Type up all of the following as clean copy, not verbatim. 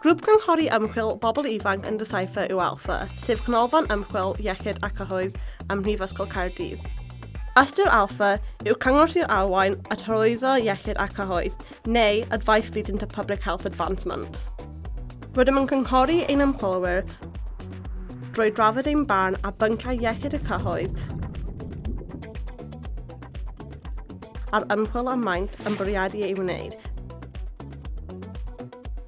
Grŵp cynghori ymchwil bobl ifanc yn Decipher yw Alpha, sef canolfan ymchwil iechyd a cyhoedd ym Mhrifysgol Caerdydd. Ystyr Alpha yw cyngor sy'n arwain at hyrwyddo iechyd a cyhoedd, neu Advice Leading to Public Health Advancement. Rydym yn cynghori ein ymchwilwyr drwy drafod ein barn ar bynciau iechyd y cyhoedd a'r ymchwil y maent yn bwriadu ei wneud.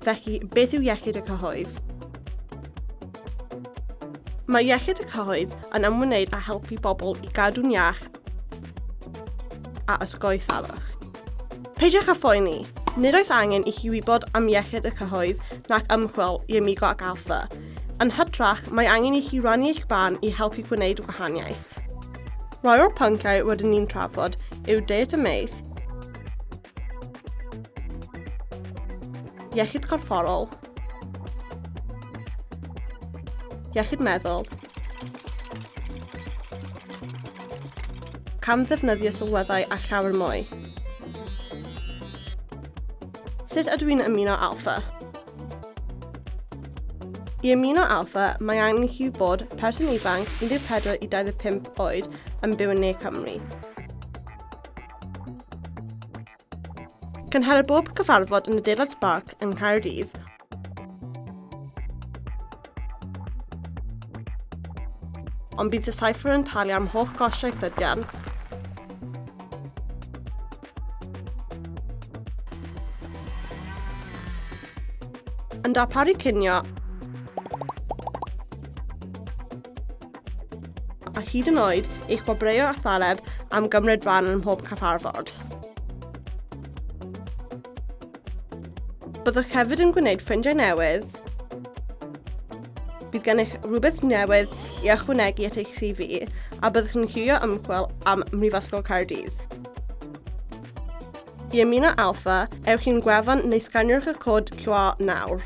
Felly, beth yw iechyd y cyhoedd? Mae iechyd y cyhoedd yn ymwneud â helpu bobl i gadw'n iach a osgoi salwch. Peidiwch â phoeni, nid oes angen i chi wybod am iechyd y cyhoedd nac ymchwil i Amigo ac Alpha. Yn hytrach, mae angen i chi rannu eich barn i helpu gwneud gwahaniaeth. Rhai o'r pynciau rydyn ni'n trafod yw deiet a maeth, iechyd corfforol, iechyd meddwl, camddefnyddio sylweddau a llawer mwy. Sut ydw i'n ymuno Alpha? I ymuno Alpha, mae angen i chi bod person ifanc 14 i 25 oed yn byw yn Ne Cymru. Cynhelir bob cyfarfod yn Adeilad Spark yng Nghaerdydd, ond bydd Decipher yn talu am holl gostau cludiant. Yn darparu cinio a hyd yn oed eich gwobrwyo â thaleb am gymryd rhan ym mhob cyfarfod. Byddwch hefyd yn gwneud ffrindiau newydd, bydd gennych rhywbeth newydd i ychwanegu at eich CV a byddwch yn llywio ymchwil am Mhrifysgol Caerdydd. I ymuno Alpha, ewch i'n gwefan neu sganiwch y cod QR nawr.